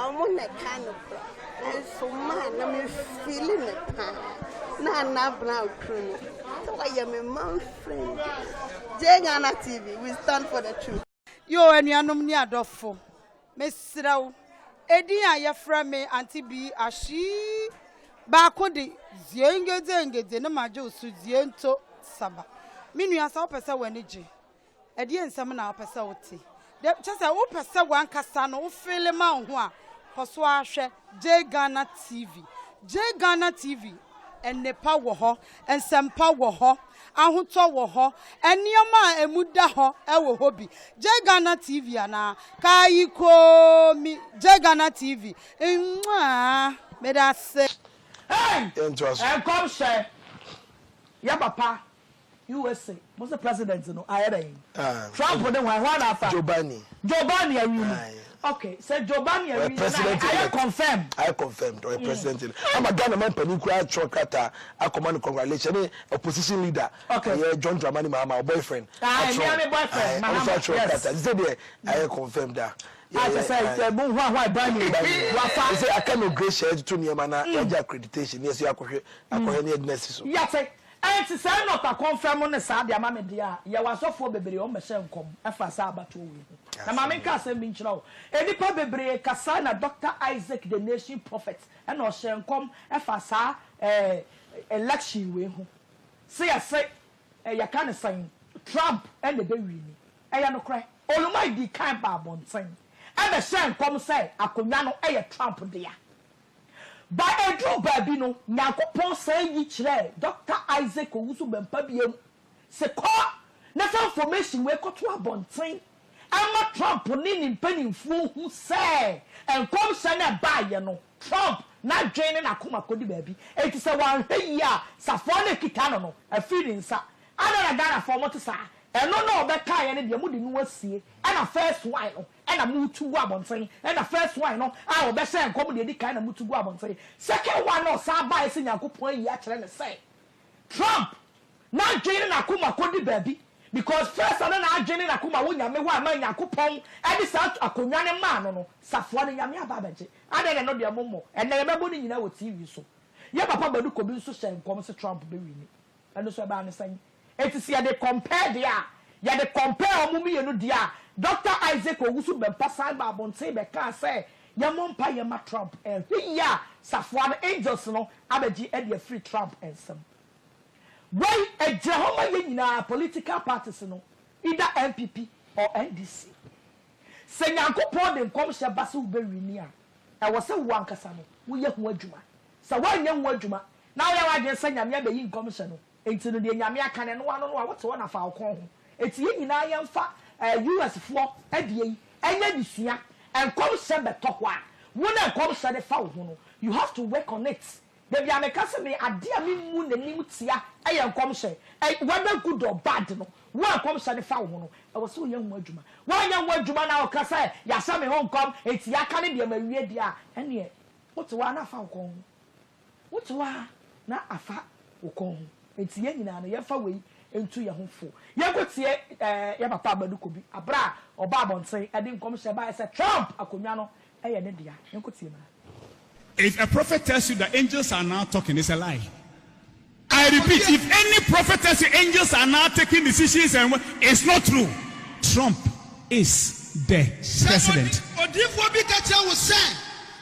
Ɔmo na ɛka nokorɛ. Nanso maa na me feeli no paa na Nana Brown kunu no sɛ wayɛ me man friend. J Ghana TV, we stand for the truth. Yo, anuanom ne adɔfo, mesrɛ wo, edin a yɛfrɛ me Auntie B Ahyi baako de ziengedzengedze ne magye wo so ziento saba. Me nua, sɛ wopɛ sɛ w'ani gye, ɛdeɛ nsɛm na wopɛ sɛ wote? Kyɛ sɛ wopɛ sɛ w'ankasa no wofeele ma wo ho a, kɔ so ara hwɛ J Ghana TV. J Ghana TV, nnepa wɔ hɔ, nsɛmpa wɔ hɔ, ahotɔ wɔ hɔ, nneɛma a emu da hɔ wɔ hɔ bi. J Ghana TV anaa? Kayi koomi J Ghana TV. Mwaa, meda ase. Hey! Yɛntoa so. Nkɔmhyɛ, yɛ papa USA mo se president no ayɛ dɛn? Ah, Trump ne hwan? Hwan na afa? Joe Biden. Joe Biden awini. Aye. Okay, sɛ Joe Biden Ɔyɛ awini na president ayɛ elect. confirm. Ayɛ confirmed. Ɔyɛ president elect. Ama Ghana man panin koraa atwerɛ krataa akɔma no congratulation ne opposition leader. Okay. Ɛyɛ John Dramani Mahama, ɔ boyfriend. Aye, Atwerɛ. me a me boyfriend, Aye, ɔno nso Mahama, atwerɛ yes. krataa. Sɛ deɛ ayɛ confirmed a. A kyɛ sɛ yɛ mo hwan hwan Biden wafa. Sɛ aka no grace yɛtoto nneɛma na yɛagye accreditation ne yɛsɛ yɛakɔhwɛ akɔhwɛ ne yɛde no asi so. Yɛte. Ɛnti sɛ Enoch akɔnfɛm ne saa de ama me deɛ a, yɛwɔ asɔfoɔ bebree wɔn bɛhyɛ nkɔm ɛfa saa abatoɔ wei ho. Na ma menka asɛm bi nkyerɛ wo, nnipa bebree kasae na Doctor Isaac the nation prophet ɛna ɔhyɛɛ nkɔm ɛfa saa ɛɛ election wei ho. Se yɛse yɛka no sɛn, Trump ɛna ɛbɛ wini. Ɛyɛ nokorɛ. Olumide dii kan baa abɔnten ɛbɛhyɛɛ nkɔm sɛ akonwa no ɛyɛ Trump dea. By ɛduruu baabi no, Nyankopɔn san yi kyerɛɛ Dɔkta Isaac Owusu Bɛmpa biom se kɔ na fa information wei kɔto abɔnten ma Trump ne ne mpaninfoɔ nhu sɛ nkɔmhyɛ no a ɛbaeɛ no, Trump n'adwene ne n'akoma kɔdi baabi. Enti sɛ wanhwɛ yie a, safoa no a ɛkita no no, afiri ne nsa. Adɛn na Ghanafoɔ mote saa? Ɛno na ɔbɛkaeɛ no deɛ mode no asie, ɛna first one no na motu gu abɔnten, ɛna first one no a ɔbɛhyɛɛ nkɔm deɛ ɛdi kan na motu gu abɔnten, second one no a ɔsan baeɛ sɛ Nyankopɔn ayi akyerɛ no sɛ Trump n'adwene ne n'akoma kɔdi baabi because first a na n'adwene ne n'akoma wɔ Nyame hɔ a ɛma Nyankopɔn de saa akonnwa no maa no no, safoa no Nyame aba abɛgye. Adɛn na ɛno deɛ mommɔ? Ɛnnɛ yɛbɛbɔ ne nyinaa wɔ TV so. Yɛ papa Badu Kobi nso hyɛɛ nkɔm sɛ Trump bɛwini. Ɛno nso ɛbaa no sɛn? Enti sɛ yɛde compare deɛ a, yɛde compare wɔn mmienu deɛ a, Doctor Isaac Owusu Bempah san baa abɔnten bɛkaa sɛ yɛmmɔ mpaeɛ mma Trump, ɛnhwɛ yie a safoa no, angels no abɛgye de afiri Trump nsam. Wei ɛgyina hɔ ma yɛn nyinaa, political parties no, either NPP or NDC. Sɛ Nyankopɔn de nkɔmhyɛ ba sɛ wobɛwini a, ɛwɔ sɛ wo ankasa no woyɛ ho adwuma. Sɛ woanyɛ ho adwuma na woyɛ w'adwene sɛ Nyame abɛyi nkɔmhyɛ no Enti no deɛ Nyame aka no ɛno ano no a wote hɔ na fa wo kɔn ho. Enti yɛn nyinaa yɛnfa eh US foɔ deɛ yi ɛnyɛ adesua. Nkɔmhyɛ bɛtɔ hɔ a wo na nkɔmhyɛ no fa wo ho no you have to work on it. Dabi a meka sɛ me adeɛ a me mmu n'anim tia ɛyɛ nkɔmhyɛ. Ɛ whether good or bad no wo a nkɔmhyɛ no fa wo ho no ɛwɔ sɛ woyɛ ho adwuma. Woanyɛ ho adwuma na woka sɛ yɛahyɛ me ho nkɔm enti yɛaka ne deɛ mawie deɛ a ɛneɛ wote hɔ a na afa wo kɔn ho. Wote hɔ ara na afa wo kɔn ho. Enti yɛn nyinaa no, yɛmfa wei ntu yɛn ho fo. Yɛnkɔtie yɛn papa Madu Kobi bere a ɔbaa abɔnten de nkɔmhyɛ baeɛ sɛ Trump akonnwa no yɛ ne dea. Yɛnkɔtie mmra. If a prophet tells you that angels are now talking, it's a lie. I repeat, if any prophet tells you angels are now taking decisions and it's not true. Trump is the Sɛ president. odi, odiyifoɔ bi ka kyerɛ wo sɛ,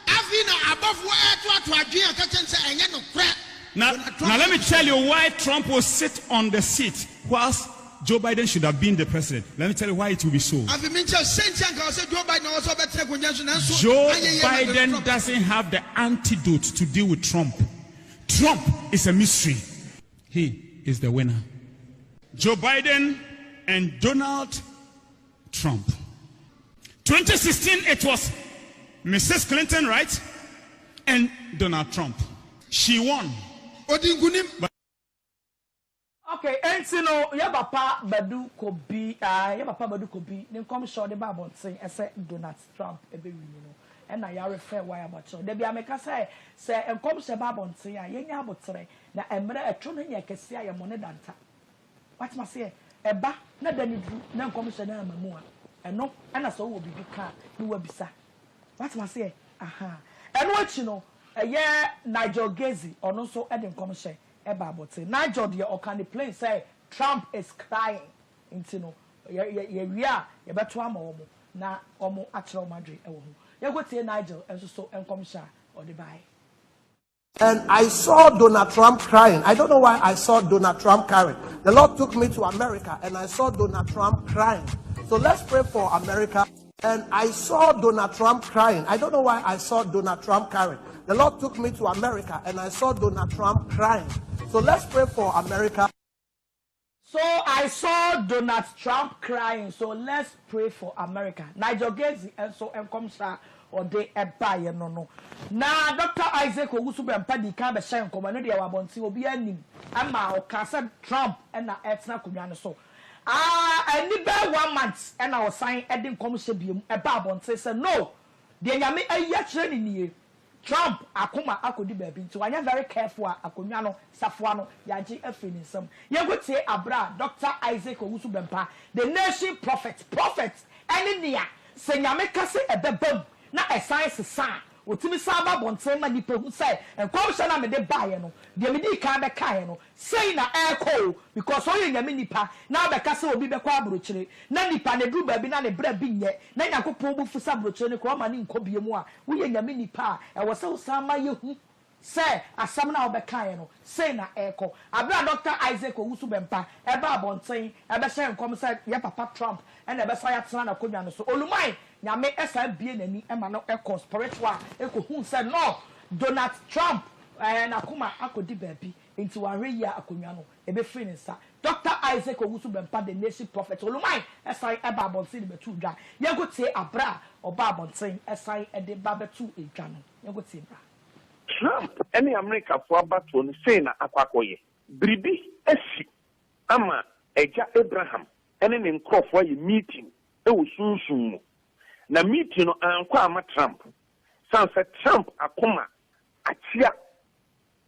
Afei na abɔfoɔ retoatoa adwene a, ka kyerɛ no sɛ, Ɛnyɛ nokorɛ. Now, Donald now Trump let me adi tell so. you why Trump will sit on the seat whilst Joe Biden should have been the president. Let me tell you why it will be so. Afei menkyerɛ wo sɛ nti anka ɔsɛ Joe Biden na ɔwɔ sɛ ɔbɛtena akonnwa so nanso Joe anyɛ yie ma Donald Biden Trump. doesn't have the antidote to deal with Trump. Trump is a mystery. He is the winner. Joe Biden and Donald Trump. 2016, it was Mrs. Clinton, right? And Donald Trump. She won. Ɔdi nkunim. Ok, enti no yɛ papa Badu Kobi aah yɛ papa Badu Kobi ne nkɔmhyɛ a ɔde ba abɔnten sɛ Donat Trump bɛ wini no ɛna yarefɛ why abokyerɛ. Da biara meka sɛ sɛ nkɔmhyɛ ba abɔnten a yɛnya aboterɛ na mmerɛ ɛtwo no nyɛ kɛseɛ a yɛmmɔ ne danta. Wate maseɛ? Ɛba na da no duru na nkɔmhyɛ no amma mu a ɛno ɛna sɛ wowɔ biribi ka a ne wabisa. Wate maseɛ? Ahaa. Ɛno akyi no, ɛyɛ Nigel Gaisie, ɔno nso de nkɔmhyɛ baa abɔnten. Nigel deɛ ɔka no plain sɛ Trump is crying nti no, yɛ yɛ yɛwie a yɛbɛto ama wɔn na wɔn akyerɛ wɔn adwene wɔ ho. Yɛnkɔtie Nigel nso so nkɔmhyɛ a ɔde baeɛ. And I saw Donald Trump crying. I don't know why I saw Donald Trump crying. The Lord took me to America and I saw Donald Trump crying. So let's pray for America. And I saw Donald Trump crying. I don't know why I saw Donald Trump crying. The Lord took me to America and I saw Donald Trump crying. So let's pray for America. So I saw Donald Trump crying so let's pray for America Nigel Gaisie nso nkɔmhyɛ a ɔde baeɛ no no. Na Doctor Isaac Owusu Bempah dii kan bɛhyɛɛ nkɔm, ɛno deɛ ɛwɔ abɔnten obiara nim, ɛma ɔkaa sɛ Trump na ɛretena akonnwa no so. Ah, ɛnni bɛyɛ one month ɛna ɔsan de nkɔmhyɛ biom ɛbaa abɔnten sɛ no, deɛ Nyame ayi akyerɛ no nie, Trump akoma akɔdi baabi nti wanyɛ very careful a akonnwa no safoa no yagye afiri ne nsam. Yɛnkɔ tie aberɛ a Doctor Isaac Owusu Bempah, the nation prophet, prophet ɛne nea sɛ Nyame ka sɛ ɛbɛba mu na ɛsan sesa a ɔtumi san ba abɔnten ma nnipa hu sɛ nkɔmhyɛ no a mede baeɛ no deɛ medii kan bɛkaeɛ no Sei na ɛrekɔ o, because ɔyɛ Nyame nipa na abɛka sɛ obi bɛkɔ abrokyire na nipa no aduru baabi na ne bra bi nyɛ na Nyankopɔn bo fu sɛ abrokyire no koraa ɔma no nkɔ biom a, woyɛ Nyame nipa a ɛwɔ sɛ wosan ma yɛhu sɛ asɛm no a wobɛkaeɛ no sei na ɛrekɔ. Aberɛ a Doctor Isaac Owusu Bɛmpa ɛbaa abɔnten ɛbɛhyɛɛ nkɔm sɛ yɛn papa Trump na ɛbɛsan atena n'akonnwa no so, Oluman Nyame san bue n'ani ma no kɔɔ spiritual kɔhuu sɛ no Donald Trump ɛɛ n'akoma akɔdi baabi Enti wanhwɛ yie a akonnwa no, ɛbɛfiri ne nsa. Dɔkta Isaac Owusu Bempah The Nation Prophet Oluman san baa abɔnten de bɛtoo dwa. Yɛnkɔtie aberɛ a ɔbaa abɔnten san de ba bɛtoo dwa no. Yɛnkɔtie mmra. Trump ne Amerikafoɔ abatoɔ no sei na akɔ akɔyɛ. Biribi asi ama Agya Abraham ne ne nkorɔfoɔ ayɛ meeting wɔ sunsum mu. Na meeting no ankɔ amma Trump, sane sɛ Trump akoma akyea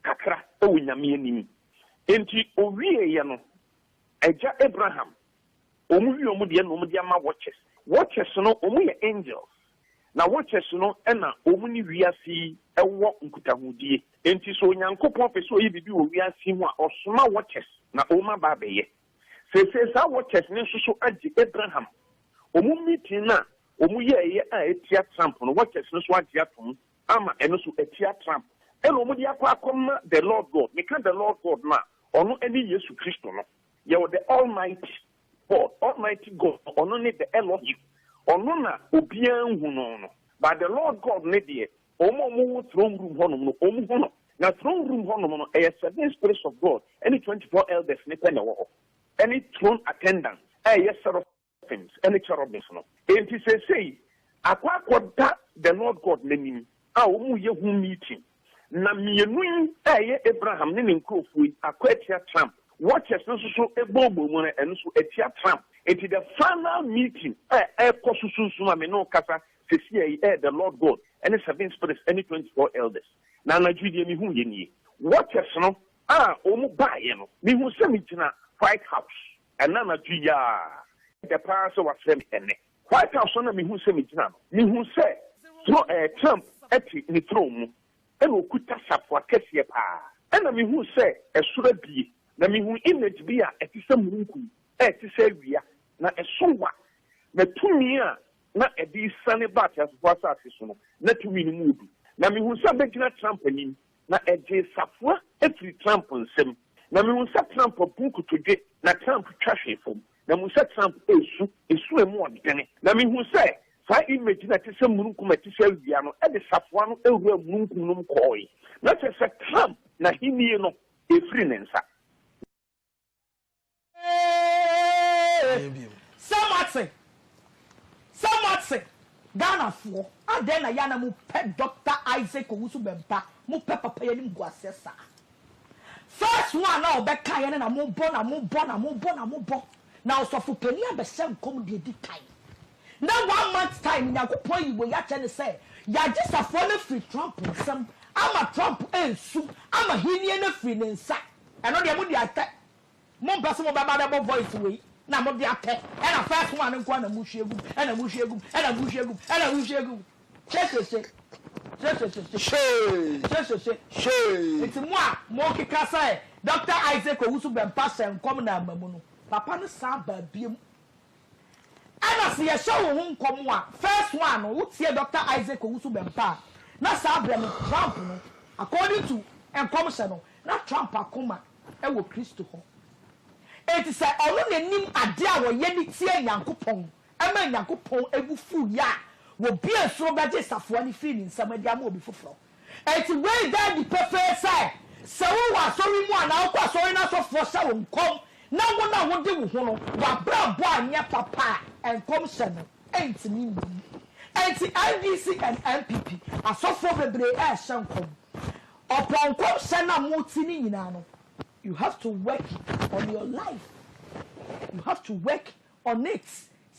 kakra wɔ Nyame anim. Enti owieeɛ no, agya Abraham, wɔn wie wɔn deɛ na wɔn de ama watchers. Watchers no, wɔn yɛ angels. Na watchers no na wɔn ne wiase yi wɔ nkutahodie. Enti sɛ Onyankopɔn pɛ sɛ ɔyɛ biribi wɔ wiase yi ho a, ɔsoma watchers na wɔn aba abɛyɛ. Seesei saa watchers no nso so agye Abraham wɔn meeting no a wɔn yɛeɛ a ɛtia Trump no, watchers no nso agye atom. ama ɛno nso atia Trump ɛna wɔn de akɔ akɔma the Lord God. Meka the Lord God no a, ɔno ɛne Yesu Kristo no. Yɛwɔ the Almighty God, Almighty God no, ɔno ne the Elohim, ɔno na obiara nhu no no. But the Lord God no deɛ, wɔn a wɔwɔ throne room hɔnom no, wɔn hu no. Na throne room hɔnom no, ɛyɛ seven spirits of God ɛne 24 elders no pɛ na ɛwɔ hɔ, ɛne throne attendants a ɛyɛ seraphim. Seraphims ne Cherubims no. Enti seesei akɔ akɔda the Lord God n'anim a wɔreyɛ ho meeting. Na mmienu yi a ɛyɛ Abraham ne ne nkurɔfoɔ yi akɔ atia Trump. Watchers no nso so booboo mu no, ɛno nso atia Trump. Enti the final meeting a ɛrekɔ so sunsum a me ne wo kasa seesei yi ɛyɛ the Lord God ne seven spirits ne 24 elders. Na anadwo yi deɛ mehuiɛ nie. Watchers no a wɔbaeɛ no, mehu sɛ megyina White House. Ɛnnɛ anadwo yi ara. Ɛdɛ paa sɛ wafrɛ me ɛnnɛ. White House hɔ na mehuu sɛ megyina no, mehuu sɛ tro ɛɛ Trump te ne throne mu, ɛna ɔkuta safoa kɛseɛ paa. Ɛna mehuu sɛ ɛsoro abue, na mehuu image bi a ɛte sɛ mununkum a ɛte sɛ awia, na ɛso wa, na tumi a na ɛde resiane ba ateasefoɔ asase so no, na tumi no mu ɔdu. Na mehuu sɛ abɛgyina Trump anim, Na ɛgyee safoa firii Trump nsam. Na mehuu sɛ Trump abu nkotodwe, na Trump twa hwee fam. Na mehuu sɛ Trump resu, esu a emu ɔdene. Na mehuu sɛ saa image no a ɛte sɛ mununkum a ɛte sɛ awia no de safoa no wuraa mununkum no mu kɔɔe. Na kyerɛ sɛ Trump n'ahennie no refiri ne nsa. Eeii sɛ moate sɛ moate Ghanafoɔ adɛn na yɛ a na mo pɛ Doctor Isaac Owusu Bɛmpa mo pɛ papa yi anim guaseɛ saa first one a ɔbɛkaeɛ no na mo bɔ na mo bɔ na mo bɔ na mo bɔ na ɔsɔfo panin abɛhyɛ nkɔm deɛ ɛdi kan na one month time Nyankopɔn ayi wei akyɛ ne sɛ yɛagye safoa no afiri Trump nsam ama Trump ɛresu ama hennie no afiri ne nsa Ɛno deɛ mode atɛ. Mompɛ sɛ mobɛba abɛbɔ voice wei na mode atɛ. Ɛna first one nkoa na mohwie gum, ɛna mohwie gum, ɛna mohwie gum, ɛna mohwie gum. Hyehyehyɛ. Hye hye hye. Nti mo a mokeka sɛ Doctor Isaac Owusu Bɛmpa hyɛ nkɔm na amma mu no, papa no san baa biom. Ɛna sɛ yɛhyɛ wo ho nkɔm a, first one no, wotie Doctor Isaac Owusu Bɛmpa a, na saa berɛ no Trump no, according to nkɔmhyɛ no, na Trump akoma wɔ Kristo hɔ. Enti sɛ ɔno na nim adeɛ a ɔyɛ de tia Nyankopɔn, ɛmaa Nyankopɔn bo fuu yɛ a, wɔbuee soro bɛgyee safoa no firii ne nsam de ama obi foforɔ. Enti wei da adi pefee sɛ, sɛ wowɔ asɔre mu anaa wokɔ asɔre na asɔfoɔ hyɛ wo nkɔm na wo na wode wo ho no, w'abrabɔ anyɛ papa a, nkɔmhyɛ no ntumi mma mu. Enti NDC and NPP asɔfoɔ bebree rehyɛ nkɔm. Ɔpɔn nkɔmhyɛ no a mote no nyinaa no, you have to work on your life. You have to work on it.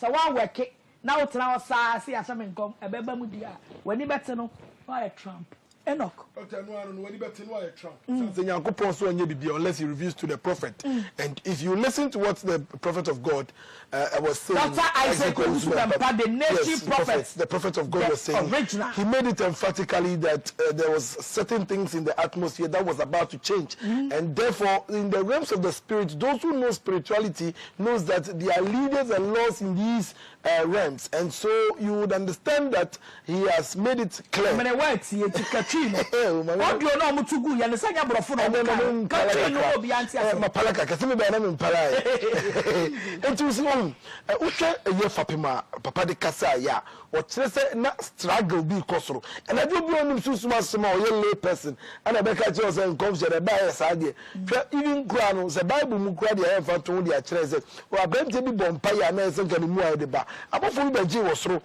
Sɛ woanwɛke na wotena hɔ saa sɛ yɛahyɛ me nkɔm, ɛbɛba mu deɛ a, w'ani bɛte no na woayɛ Trump. Enoch. Doctor ɛno ara no, w'ani bɛte no ayɛ Trump. Ɛsiane sɛ Nyankopɔn sɛ ɔnyɛ biribiara unless he reveals to the prophet and if you listen to what the prophet of God uh, was saying. Doctor Isaac Owusu Bempah, the nation yes, prophet, the prophet of God the was saying, original. He made it emphatically that uh, there was certain things in the atmosphere that was about to change, mm. and therefore in the realms of the spirit, those who know spirituality knows that there are leaders and laws in these uh, realms, and so you would understand that he has made it clear. Mene wa tie ti katwi no. Audio na ɔmo to gu yɛ ne sɛ nyɛ borɔfo na ɔmo ka. Katwi no obi ante ase. Mapala kakra sɛ mebɛyɛ na mempala ɛ. Enti wo sɛ ɔhu wohwɛ ɛyɛ fapem a papa de kasa yɛ a ɔkyerɛ sɛ na struggle bi kɔ soro. Ɛnadwo obi a ɔnim sunsum asɛm a ɔyɛ lay person ɛna ɛbɛka kyerɛ wo sɛ nkɔmhyɛ no ɛbaeɛ saa deɛ. Hwɛ even koraa no sɛ bible mu koraa deɛ yɛmfa nto ho de akyerɛ sɛ aberanteɛ bi bɔ mpaeɛ a na ɛyɛ sɛ nka ne mu ayɛ de ba. Abɔfoɔ bi bɛgyee wɔ soro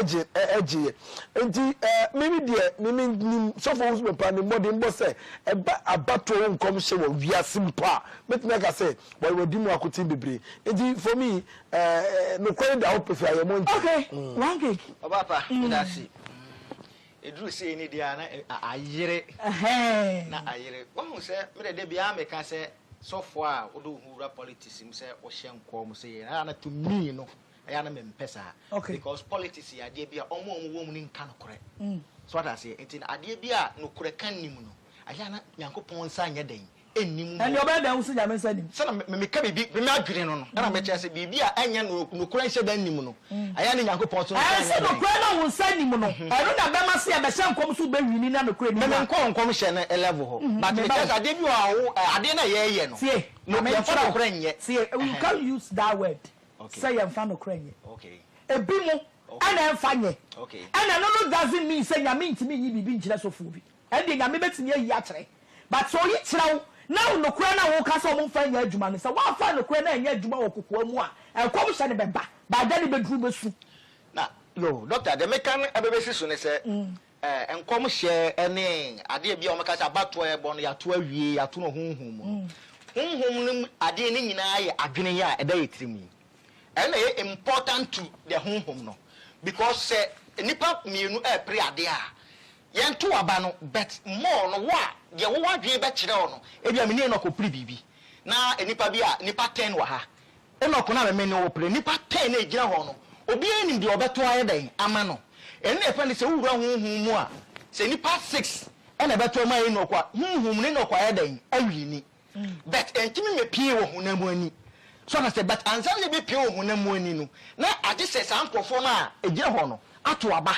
gye gyeeɛ. Nti mimi deɛ mimi nim sɔfo Owusu Bempah ne mmɔdenbɔ sɛ ɛba abatoɔ ho nkɔmhyɛ wɔ wiase mpo a mɛtumi aka sɛ wadi mu akoten bebree. Nti for me nokorɛ no da hɔ pefee ayɛ mo nti. Okay, one gig. Ɔba pa, meda ase. Ɛduru sei no deɛ a na ayere. Na ayere. Wahu sɛ me deɛ da biara meka sɛ sɔfoɔ a wode wo ho wura politics mu sɛ wohyɛ nkɔm sɛ yɛ na to me no ɛyɛ a na mempɛ saa. Because politics yɛ adeɛ bi a wɔn a wɔwɔ mu no nka nokorɛ. So wate aseɛ? Nti no adeɛ bi a nokorɛ ka nni mu no, ɛyɛ a na Nyankopɔn nsa nyɛ dɛn? Ɛnni mu. Ɛnde ɔbɛyɛ dɛn ahu sɛ Nyame nsa nni mu? Sɛ na me meka biribi, me m'adwene no no, ɛna mekyerɛ sɛ biribi a ɛnyɛ nokorɛ nhyɛ da nni mu no, ɛyɛ a na Nyankopɔn nso nsa nyɛ Ɛnsɛ dɛn? nokorɛ na wo nsa nni mu no, ɛno na ɛbɛma sɛ yɛbɛhyɛ nkɔm sɛ wobɛwini na nokorɛ nni Me mu a. menkɔɔ nkɔmhyɛ no level hɔ, but Meba mekyerɛ o. sɛ adeɛ bi wɔ hɔ a wo, adeɛ no a yɛreyɛ no, Tie, no ma yɛmfa menkyerɛ wo. nokorɛ nyɛ. Tie, you can't use that word. Sɛ yɛnfa nokorɛ nyɛ. Ebi mo ɛna ɛnfa nyɛ. Ɛna ɛno no doesn't mean sɛ Nyame ntumi nyi biribi nkyerɛ sɔfoɔ bi. Ɛndeɛ Nyame bɛtumi ayi akyerɛ. But sɛ ɔyi kyerɛ wo na nokorɛ no a woka sɛ ɔmo nfa nyɛ adwuma no, sɛ woanfa nokorɛ no anyɛ adwuma wɔ kokoa mu a, nkɔmhyɛ no bɛba, but da no bɛduru wobɛsu. Na yo, doctor, deɛ meka no ɛbɛbɛsi so ne sɛ, Nkɔmhyɛ ne adeɛ bi a wɔka sɛ abatoɔ a yɛbɔ no yɛato awie, yɛato no honhom mu no. Honhom no mu adeɛ no nyinaa yɛ adwene yi a ɛda yɛ tirim yi. Ɛno na ɛyɛ important to the honhom no because sɛ nnipa mmienu repere adeɛ a, yɛnto aba no but more no wo a deɛ wo w'adwene bɛkyerɛ wo no, ebia me ne Enoch kɔpere biribi na nnipa bi a nnipa ten wɔ ha Enoch na me ne wo pere. Nnipa ten na egyina hɔ no, obiara nim deɛ ɔbɛto ayɛ dɛn ama no. Ɛno na yɛfrɛ no sɛ wowura honhom mu a, sɛ nnipa six na ɛbɛto ama Enoch a, honhom no Enoch ayɛ dɛn awini. But ɛntumi mmɛpue wɔ honam ani. So ate aseɛ? But ansa na ɛbɛpue wɔ honam ani no, na agye sɛ saa nkorɔfoɔ no a egyina hɔ no ato aba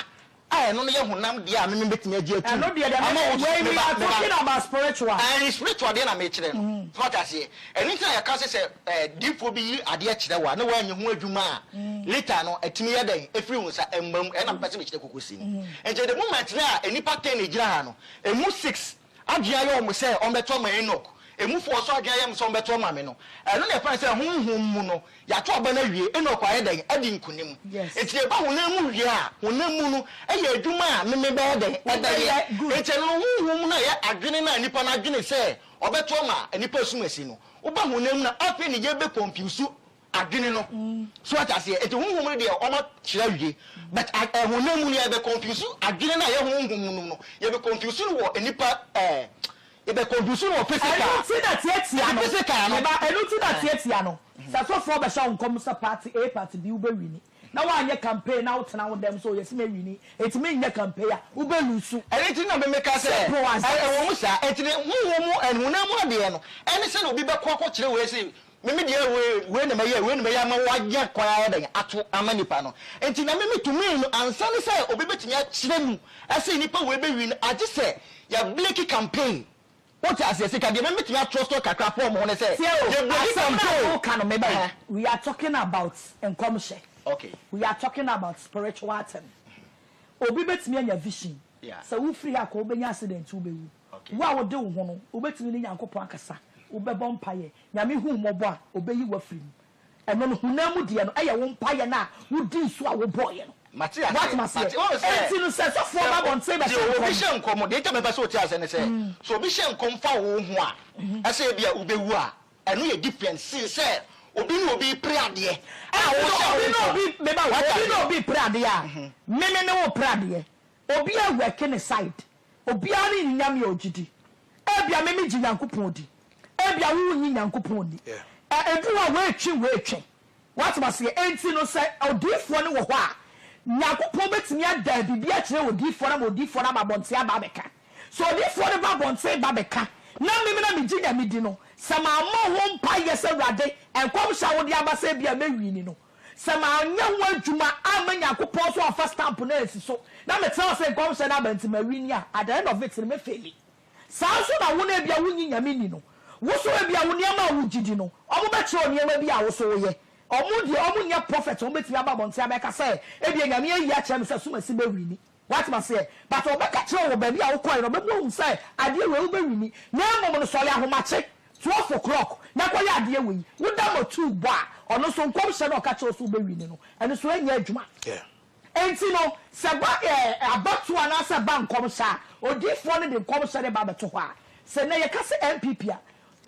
a ɛno no yɛ honam deɛ a me mebɛtumi agye atum Ɛno deɛ deɛ ama me wo wei we meba are meba talking about spiritual. Ɛɛ spiritual deɛ na mekyerɛ no so wate aseɛ ɛno nti na yɛka sɛ sɛ ɛɛ diifoɔ bi yi adeɛ kyerɛ wo a na woanyɛ ho adwuma a later no ɛtumi yɛ dɛn ɛfiri wo nsa ɛmma mu ɛna mepɛ sɛ mekyerɛ kokosi no nti the moment no a nnipa ten na ɛgyina ha no ɛmu six Adwene ayɛ wɔn sɛ wɔbɛto ama Enoch. Emufoɔ nso adwene ayɛ wɔn sɛ wɔbɛto ama me no. Ɛno na yɛfrɛ no sɛ honhom mu no, yɛato aba no awie, Enoch ayɛ dɛn? Adi nkonim. Enti yɛba honam mu wie a, honam mu no yɛ adwuma a me mebɛyɛ dɛn? Ɛbɛyɛ. Enti ɛno no, honhom mu no a ɛyɛ adwene no a nnipa no adwene sɛ ɔbɛto ama nnipa asumasi no, woba honam mu no a, afei na yɛbɛ confuse adwene no. So wate aseɛ? Enti honhom no deɛ wɔn akyerɛ awie, but a ɛ honam mu no yɛbɛ confuse adwene no a ɛyɛ honhom mu no no, yɛbɛ confuse no wɔ nnipa ɛɛ yɛbɛ confuse no wɔ physical. Ɛno nti na tiatia no, Physical no. me ba, ɛno nti na tiatia no, sɛ sɔfoɔ bɛhyɛ wo nkɔm sɛ party A, party B wobɛ wini. na woanyɛ campaign na wotena wo dɛm sɛ yɛse mɛwini enti menyɛ campaign a, wobɛ lose. Ɛno nti na me meka sɛ, Simple as that. ɛwɔ mu saa, enti ne honhom mu and honam mu adeɛ no, ɛne sɛdeɛ obi bɛkɔ akɔkyerɛ wei se, me me deɛ wei, wei na mɛyɛ, wei na mɛyɛ ama woanya kwan ayɛ dɛn ato ama nipa no. Enti na me me tumi no, ansa ne sɛ obi bɛtumi akyerɛ mu sɛ nipa wei bɛwini, agye sɛ yɛ blake campaign. Wote aseɛ? Sika deɛ me mɛtumi atrɔstɔ kakra afɔ wɔn ho ne sɛ, Tie o, yɛ blake asɛm no a campaign. woka no meba o, Ɛhɛ. we are talking about nkɔmhyɛ, Okay. we are talking about spiritual thing. Obi bɛtumi anya vision, Yeah. sɛ wofiri ha kɔ wobɛnya accident wobɛwu. Okay. Wo a wode wo ho no, wobɛtumi ne Nyankopɔn akasa, wobɛbɔ mpaeɛ, Nyame hu wo mmɔbɔ a, ɔbɛyi wo afiri mu. Ɛno no, honam mu deɛ no, ɛyɛ wo mpaeɛ no a wodii so a wobɔeɛ no. Mate aseɛ. Woate maseɛ? Mate. Woahu sɛ, Enti no, sɛ sɔfoɔ sɛ ba o, abɔnten deɛ bɛhyɛ obi nkɔm. hyɛ nkɔm, deɛ nti a mepɛ sɛ wote aseɛ ne sɛ, sɛ obi hyɛ nkɔm fa wo ho a, ɛsɛ ebia wobɛwu a, ɛno yɛ different sen sɛ obi ne obi repere adeɛ a Enti no, wohyɛ wo obi ne nkɔm. obi, meba o, Woate obi ne aseɛ? obi repere adeɛ a, me me ne wo repere adeɛ. Obiara work ne side. Obiara ne ne Nyame a ɔgye di. Ebia me megye Nyankopɔn di. Ebia wo wonnye Nyankopɔn nni. Ɛ, ɛduru hɔ a, woetwe, woetwe. Woate aseɛ? Enti no, sɛ odiyifoɔ no wɔ hɔ a, Nyankopɔn bɛtumi ada biribi akyerɛ odiyifoɔ no ama odiyifoɔ no aba abɔnten aba abɛka. Sɛ odiyifoɔ no ba abɔnten ba bɛka, na me me na megye Nyame di no, sɛ mammɔ ho mpaeɛ sɛ, Awurade, nkɔmhyɛ a wode aba sɛ ebia mɛwini no, Sɛ manyɛ ho adwuma amma Nyankopɔn nso amfa stamp no ansi so na metra hɔ sɛ nkɔmhyɛ no aba nti mawini a, at the end of it no mɛfeeli. Saa nso na wo no ebia wonnye Nyame nni no, wo nso ebia wo nneɛma a wogye di no, wɔbɛkyerɛ wo nneɛma bi a wo nso woyɛ. Wɔn deɛ wɔnyɛ prophet a wɔbɛtumi aba abɔnten abɛka sɛ ebia Nyame ayi akyerɛ me sɛ Asumasi bɛwini. Wate maseɛ? But ɔbɛka kyerɛ wo wɔ baabi a wokɔɛ no, ɔbɛma woahu sɛ adeɛ wei wobɛwini. Na mmom no sɔre ahomakye, 12 o'clock, na kɔyɛ adeɛ wei. Woda ma two bɔ a, ɔno nso nkɔmhyɛ no a ɔka kyerɛ wo sɛ wobɛwini no, ɛno nso ɛnyɛ adwuma. Enti no, sɛ ɛba ɛɛ abatoɔ anaasɛ ɛba nkɔmhyɛ a, odiyifoɔ no de nkɔmhyɛ no ba bɛto hɔ a, sɛ nnɛ yɛka sɛ NPP a,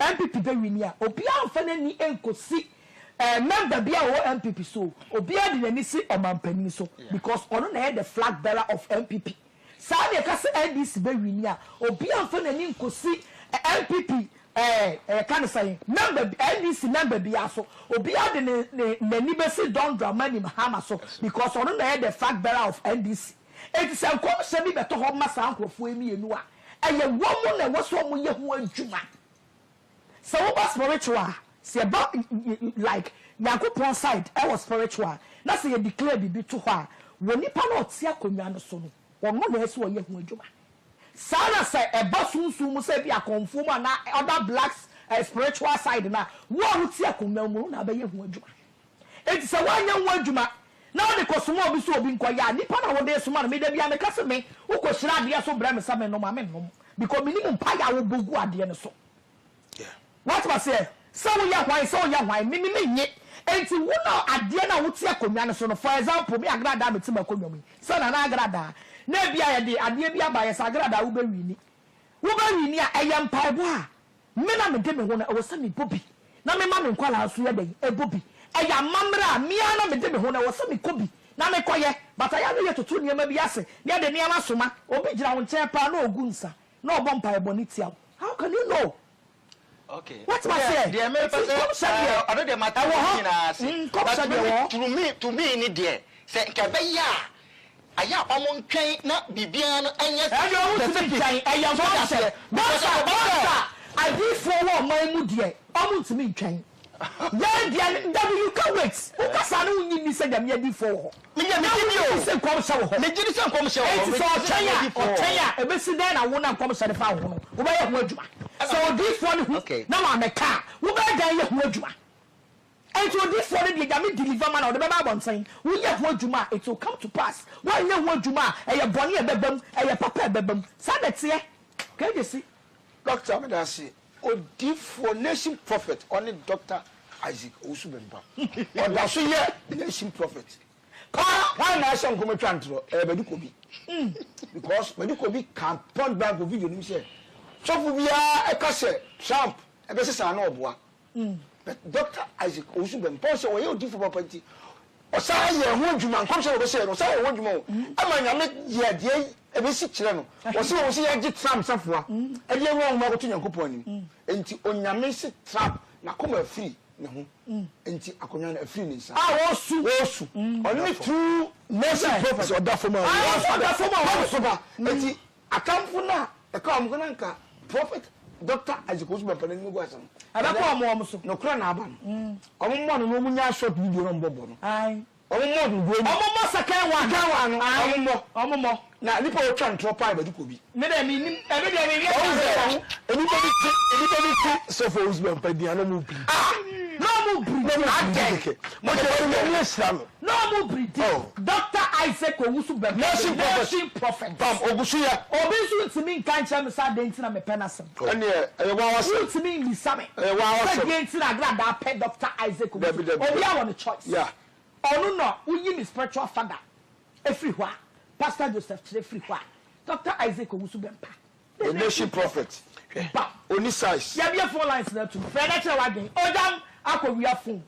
NPP bɛ wini a, obiara nfa n'ani nkosi eh, member bi a ɔwɔ NPP so o, obiara de n'ani si ɔmanpanin so because ɔno na ɛyɛ the flag bearer of NPP. Saa na yɛka sɛ NDC bɛ wini a, obiara nfa n'ani nkosi eh, NPP eh, yɛka no sɛn, member bi, NDC member biara so, obiara de ne, ne, n'ani bɛsi Don Dramani Mahama so because ɔno na ɛyɛ the flag bearer of NDC. Enti sɛ nkɔmhyɛ bi bɛtɔ hɔ ma saa nkurɔfoɔ yi mmienu a, ɛyɛ wɔn na ɛwɔ sɛ wɔyɛ ho adwuma. Sɛ woba spiritual a, sɛ yɛba like Nyankopɔn side ɛwɔ spiritual na sɛ yɛ declare biribi to hɔ a, wɔ nipa no a ɔte akonnwa no so no, ɔno na ɛsɛ sɛ ɔyɛ ho adwuma. Saa na sɛ ɛba sunsum mu sɛ ebi akɔmfoɔ mu anaa other blacks spiritual side no a, wo a wote akonnwa mu no na abɛyɛ ho adwuma. Enti sɛ woanyɛ ho adwuma na wode kɔsoma obi sɛ obi nkɔyɛ a, nipa no a wode resoma no, me da biara meka sɛ me, wokɔhyira adeɛ so brɛ me sɛ mennom a, mennom because menim mpaeɛ a wobɔ gu adeɛ no so. Woate aseɛ? Sɛ woyɛ hwan, sɛ woyɛ hwan, me me mennye. Enti wo na adeɛ no a wote akonnwa no so no, for example, me Agradaa a mete m'akonnwa mu yi, sɛ Nana Agradaa, na ebia yɛde adeɛ bi aba, yɛsɛ Agradaa wobɛwini. Wobɛwini a, ɛyɛ mpaebɔ a Me na mede me ho no, ɛwɔ sɛ mebɔ bi, na mema me nkwadaa nso yɛ dɛn? Ɛbɔ bi. Ɛyɛ amammerɛ a me ara na mede me ho no, ɛwɔ sɛ mekɔ bi na mekɔyɛ. But ɛyɛ a na yɛtoto nneɛma bi ase na yɛde nneɛma soma. Obi gyina wo nkyɛn paa na ɔgu nsa na ɔbɔ mpaeɛ bɔne tia wo. How can you know? Okay. Woate aseɛ? Deɛ mepɛ Nti sɛ nkɔmhyɛ deɛ, ɔno deɛ mate ɛwɔ ne hɔ. nyinaa ase. Nkɔmhyɛ But deɛ me ɛwɔ hɔ. to me to me ne deɛ sɛ nka ɛbɛyɛ a Ɛyɛ a ɔmo ntwɛn na biribiara no nyɛ Ɛnde ɔmo ntumi specific. ntwɛn, ɛyɛ So wote nkɔmhyɛ. aseɛ? Because Bɔsa, ɛkɔba sɛ. bɔsa, adiyifoɔ wɔ ɔman mu deɛ, ɔmo ntumi ntwɛn. Yɛn deɛ, dabi you can't wait. Wo kasa no wonnye nni sɛ Nyame adiyifoɔ wɔ hɔ. Me deɛ Na megye di wonnye o. nni sɛ nkɔmhyɛ wɔ hɔ. Megye di sɛ nkɔmhyɛ wɔ hɔ. Enti sɛ Megye di sɛ ɔtwɛn Nyame a, adiyifoɔ wɔ ɔtwɛn hɔ. a, ɛbɛsi dɛn na wo na nkɔmhyɛ no fa wo ho no, wobɛyɛ ho adwuma? Ɛna Sɛ me. odiyifoɔ no hu Okay. na wammɛka a, wobɛyɛ dɛn ayɛ ho adwuma? Enti odiyifoɔ no deɛ Nyame deliver ma no a ɔde bɛba abɔnten, woyɛ ho adwuma a it will come to pass, woanyɛ ho adwuma a ɛyɛ bɔne a ɛbɛba mu, ɛyɛ papa a ɛbɛba mu. Saa na ɛteɛ. Kɛgyesi. Doctor meda ase. Odiyifoɔ nation prophet ɔne Doctor Isaac Owusu Bempah. Ɔda so yɛ nation prophet. Paa hwan na ahyɛ nkɔm atwa ntorɔ? Ɛyɛ Badu Kobi. Because Badu Kobi ka point blank wɔ video no mu sɛ sɔfo biara ɛka sɛ Trump ɛbɛsesa na ɔboa. But Doctor Isaac Owusu Bempɔn sɛ ɔyɛ odifo papa nti, ɔsan yɛɛ ho adwuma, nkɔmhyɛ na ɔbɛhyɛɛ no, ɔsan yɛɛ ho adwuma o, ɛma Nyame yɛɛ deɛ ɛbɛsi kyerɛ no. Ɔse wɔn sɛ yɛagye Trump safoa ɛde awura nwoma akɔto Nyankopɔn anim. Enti Onyame se Trump n'akoma afiri. ne ho nti akonnwa no afiri ne nsa. A wɔresu. Wɔresu. Ɔno ne true nation prophet. Ɔda fam a wɔresu. Ɔda fam a wɔresu. Ba nti atamfo no a ɛka wɔn ho no anka prophet Doctor Isaac Owusu Bempah n'anim gu ase no. Ɛbɛkɔ wɔn wɔn so. Nokorɛ na aba no. Wɔn mmɔ no na wɔn nya short video na wɔn bɔbɔ no. Wɔn mmɔ no guo no. Wɔn mmɔ second one. Second one no wɔn mmɔ. Wɔn mmɔ. Na nipa a otwa ntorɔ paa bɛdi kɔ bi. Me deɛ me nim ɛno deɛ me yɛ Ɔhu sɛ nnipa bi te nnipa bi te sɔfo Owusu Bɛmpa din a na ɔmo biri. Ah na ɔmo biri Na ɔmo biri kɛkɛ. Mo kyɛ sɛ Nyame ahyira no. Na ɔmo biri di. Doctor Isaac Owusu Bɛmpa Nation the prophet. nation prophet. Bam ogu so yɛ. Obi nso ntumi nka nkyerɛ me sɛ adɛn nti na mepɛ n'asɛm. Ɛneɛ ɛyɛ w'awasɛm. Wontumi mmisa me Ɛyɛ sɛ w'awasɛm. deɛ nti na Agradaa pɛ Doctor Isaac Owusu. Dabi dabi. Obiara wɔ ne choice. Yeah. Ɔno na woyi ne spiritual father firi hɔ a, Pastor Joseph Kyerɛ firi hɔ a, Doctor Isaac Owusu Bɛmpa. The nation prophet. Hwɛ, ba. Ɔnni size. Yɛabue phone lines no atum. Frɛ na kyerɛ w'adwene. Ogyam akɔwia phone.